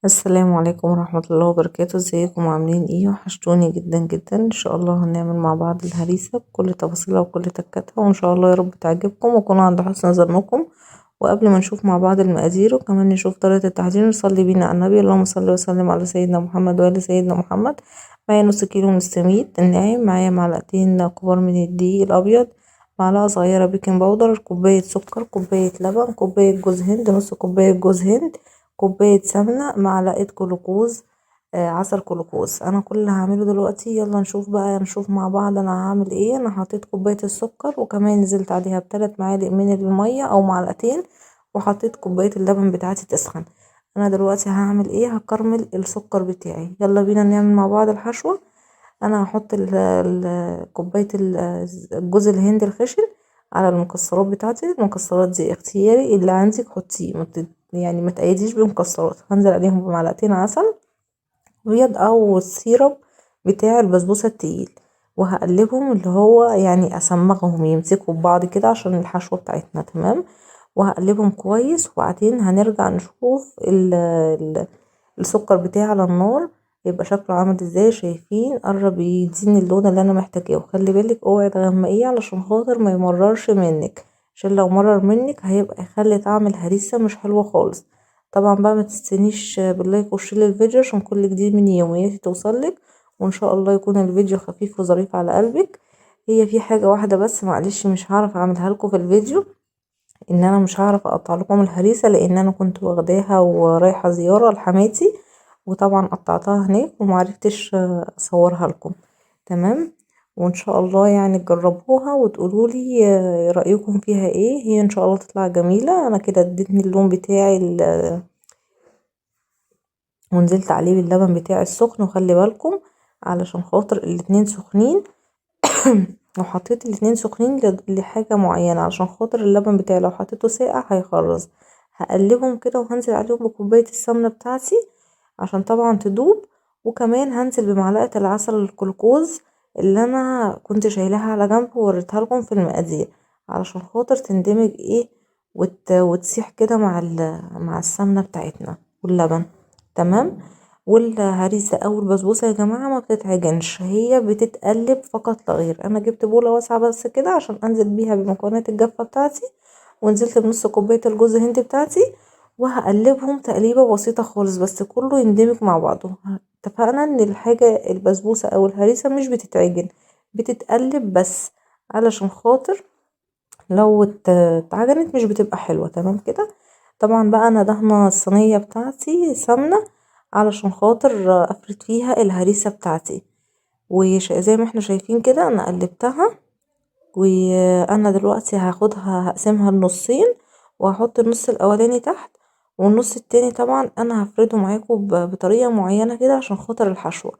السلام عليكم ورحمة الله وبركاته. ازيكم عاملين ايه؟ وحشتوني جدا جدا. ان شاء الله هنعمل مع بعض الهريسة بكل تفاصيلها وكل تكاتها، وان شاء الله يا رب تعجبكم ويكون عند حسن ظنكم. وقبل ما نشوف مع بعض المقادير وكمان نشوف طريقة التحضير، نصلي بينا على النبي. اللهم صل وسلم على سيدنا محمد وآل سيدنا محمد. معايا نص كيلو من السميد الناعم، معايا معلقتين كبار من الدقيق الابيض، معلقة صغيرة baking powder، كوباية سكر، كوباية لبن، كوباية جوز هند، نص كوباية جوز هند، كوباية سمنة، معلقة جلوكوز، عسل جلوكوز. انا كل اللي هعمله دلوقتي، يلا نشوف بقى، نشوف مع بعض انا هعمل ايه. انا حطيت كوباية السكر وكمان نزلت عليها بثلاث معالق من المية او معلقتين، وحطيت كوباية اللبن بتاعتي تسخن. انا دلوقتي هعمل ايه؟ هكرمل السكر بتاعي. يلا بينا نعمل مع بعض الحشوة. انا هحط كوباية جوز الهند الخشن على المكسرات بتاعتي. المكسرات دي اختياري، اللي عندك حطيه، ما تقيديش بمكسرات. هنزل عليهم بمعلقتين عسل ابيض او ال syrup بتاع البسبوسه التقيل، وهقلبهم اللي هو اسمغهم يمسكوا ببعض كده عشان الحشوه بتاعتنا، تمام. وهقلبهم كويس، وبعدين هنرجع نشوف السكر بتاعي على النار يبقى شكله عامل ازاي. شايفين قرب يديني اللون اللي انا محتاجاه. وخلي بالك اوعي تغمقيه علشان خاطر ما يمررش منك، عشان لو مرر منك هيبقى يخلي طعم الهريسه مش حلو خالص. طبعا بقى ما تستنيش بال like وال share للفيديو عشان كل جديد من يومياتي توصلك، وان شاء الله يكون الفيديو خفيف وظريف على قلبك. هي في حاجه واحده بس معلش مش هعرف اعملها لكم في الفيديو، ان انا مش هعرف اقطع لكم الهريسه لان انا كنت واخداها ورايحه زياره لحماتي، وطبعا قطعتها هناك ومعرفتش اصورها لكم، تمام. وان شاء الله تجربوها وتقولوا لي رايكم فيها ايه. هي ان شاء الله تطلع جميله. انا كده اديتني اللون بتاعي ونزلت عليه باللبن بتاعي السخن، وخلي بالكم علشان خاطر الاتنين سخنين وحطيت الاتنين سخنين لحاجه معينه عشان خاطر اللبن بتاعي لو حطيته ساقع هيخرز. هقلبهم كده وهنزل عليهم بكوبايه السمنه بتاعتي عشان طبعا تدوب، وكمان هنزل بمعلقه العسل الجلوكوز اللي انا كنت شايلاها على جنب ووريتها لكم في المقادير علشان خاطر تندمج ايه وتسيح كده مع السمنه بتاعتنا واللبن، تمام. والهريسه او البسبوسه يا جماعه ما بتتعجنش، هي بتتقلب فقط لا غير. انا جبت بوله واسعه بس كده عشان انزل بيها بمكونات الجافه بتاعتي، ونزلت بنص كوبايه الجوز هند بتاعتي، وهقلبهم تقليبه بسيطه خالص بس كله يندمج مع بعضه. اتفقنا ان الحاجه البسبوسه او الهريسه مش بتتعجن، بتتقلب بس علشان خاطر لو اتعجنت مش بتبقى حلوه، تمام كده. طبعا بقى انا دهنه الصينيه بتاعتي سمنه علشان خاطر افرد فيها الهريسه بتاعتي، وزي ما احنا شايفين كده انا قلبتها. وانا دلوقتي هاخدها هقسمها لنصين، وهحط النص الاولاني تحت والنص التاني طبعا انا هفرده معاكم بطريقه معينه كده عشان خاطر الحشوه.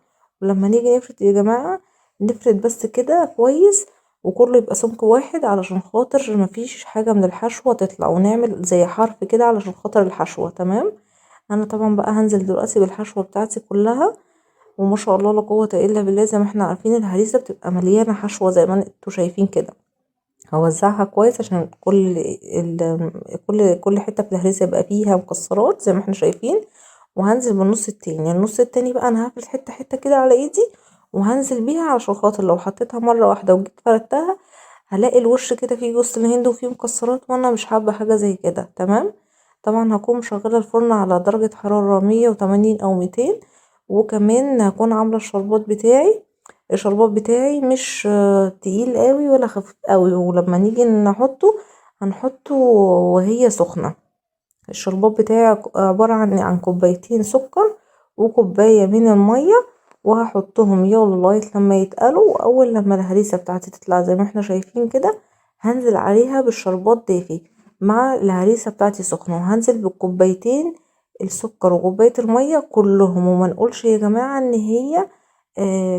ولما نيجي نفرد يا جماعه نفرد بس كده كويس وكله يبقى سمك واحد علشان خاطر مفيش حاجه من الحشوه تطلع، ونعمل زي حرف كده علشان خاطر الحشوه، تمام. انا طبعا بقى هنزل دلوقتي بالحشوه بتاعتي كلها، وما شاء الله لا قوه الا بالله. زي ما احنا عارفين الهريسه بتبقى مليانه حشوه زي ما انتوا شايفين كده. هوزعها كويس عشان كل حته في الهريسه يبقى فيها مكسرات زي ما احنا شايفين. وهنزل بالنص التاني. النص التاني بقى انا هفرد حته حته كده على ايدي وهنزل بيها علشان خاطر لو حطيتها مره واحده وجيت فردتها هلاقي الوش كده فيه جوز الهند وفيه مكسرات، وانا مش حابه حاجه زي كده، تمام. طبعا هكون مشغله الفرن على درجه حراره 180 او 200، وكمان هكون عامله الشربات بتاعي. الشربات بتاعي مش تقيل قوي ولا خفيف قوي، ولما نيجي نحطه هنحطه وهي سخنه. الشربات بتاعي عباره عن كوبايتين سكر وكوبايه من الميه، وهحطهم يلا لغايه لما يتقلوا. واول لما الهريسه بتاعتي تطلع زي ما احنا شايفين كده هنزل عليها بالشربات دافي مع الهريسه بتاعتي سخنه، وهنزل بالكوبايتين السكر وكوبايه الميه كلهم. وما نقولش يا جماعه ان هي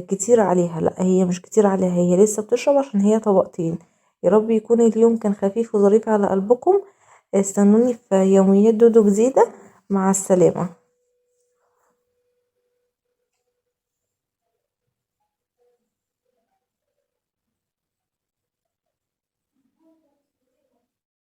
كتير عليها، لا هي مش كتير عليها، هي لسه بتشرب عشان هي طبقتين. يا رب يكون اليوم كان خفيف وظريف على قلبكم. استنوني في يوميات دودو جديده. مع السلامه.